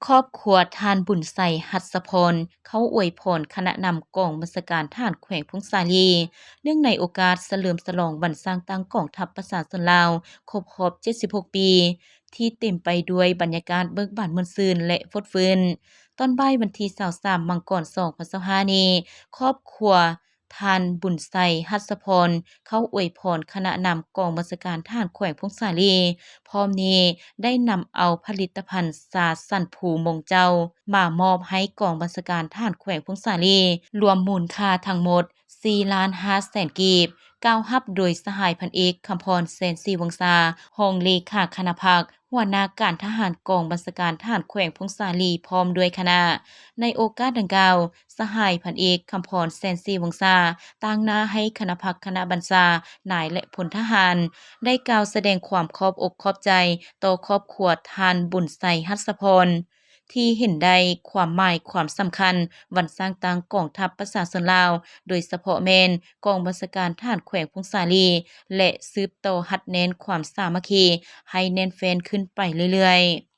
ຄອບຄົວທ່ານ ບຸນໄຊ ຫັດສະພອນ ເຂົ້າອວຍພອນຄະນະນຳກອງບັນຊາການທະຫານແຂວງຜົ້ງສາລີ ເນື່ອງໃນໂອກາດສະເຫຼີມສະຫຼອງວັນສ້າງຕັ້ງກອງທັບປະຊາຊົນລາວຄົບຮອບເຈັດສິບຫົກປີ ທີ່ເຕັມໄປດ້ວຍບັນຍາກາດເບີກບານມ່ວນຊື່ນ ແລະ ຟົດຟື້ນ. ຕອນບ່າຍວັນທີຊາວສາມ ມັງກອນ ສອງພັນຊາວຫ້ານີ້, ຄອບຄົວ ທ່ານ ບຸນໄຊ ຫັດສະພອນ ເຂົ້າອວຍພອນຄະນະນຳກອງບັນຊາການທະຫານແຂວງຜົ້ງສາລີ, ພ້ອມນີ້ໄດ້ນຳເອົາຜະລິດຕະພັນຊາສັນພູມົງເຈົ້າ ມາມອບໃຫ້ກອງບັນຊາການທະຫານແຂວງຜົ້ງສາລີ, ລວມມູນຄ່າທັງໝົດສີ່ລ້ານຫ້າແສນກີບ, ກ່າວຮັບໂດຍສະຫາຍພັນເອກ ຄຳພອນ ແສນສີວົງສາ ຮອງເລຂາຄະນະພັກ, ຫົວໜ້າການທະຫານກອງບັນຊາການທະຫານແຂວງຜົ້ງສາລີ ພ້ອມດ້ວຍຄະນະ. ໃນໂອກາດດັ່ງກ່າວ, ສະຫາຍພັນເອກ ຄຳພອນ ແສນສີວົງສາ ຕາງໜ້າໃຫ້ຄະນະພັກຄະນະບັນຊາ, ນາຍ ແລະ ພົນທະຫານ ໄດ້ກ່າວສະແດງຄວາມຂອບອົກຂອບໃຈຕໍ່ຄອບຄົວທ່ານ ບຸນໄຊ ຫັດສະພອນ ທີ່ເຫັນໄດ້ຄວາມໝາຍຄວາມສຳຄັນວັນສ້າງຕັ້ງກອງທັບປະຊາຊົນລາວ, ໂດຍສະເພາະແມ່ນກອງບັນຊາການທະຫານແຂວງຜົ້ງສາລີ ແລະ ສືບຕໍ່ຮັດແໜ້ນຄວາມສາມັກຄີໃຫ້ແໜ້ນແຟ້ນຂຶ້ນໄປເລື້ອຍໆ.